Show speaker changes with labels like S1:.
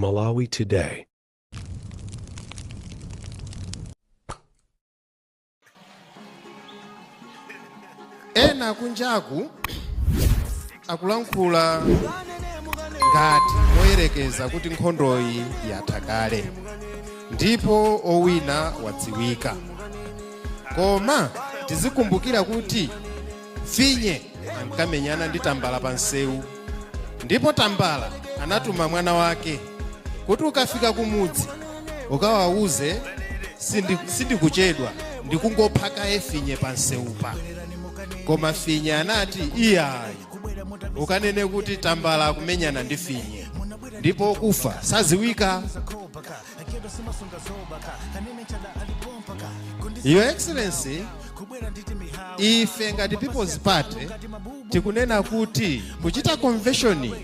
S1: Malawi Today.
S2: Ena kunjaku akulankhula ngati moyerekeza kuti nkhondoyi yatha kale ndipo owina wadziwika. Koma tizikumbukira kuti Finye ankamenyana ndi Tambala pa msewu ndipo Tambala anatuma mwana wake kuti ukafika kumudzi ukawauze sindikuchedwa ndikungopha kaye Finye pa msewupa. Koma Finye anati iyayi, ukanene kuti Tambala akumenyana ndi Finye ndipo okufa saziwika. Your Excellency, ife ngati People's Party tikunena kuti kuchita convention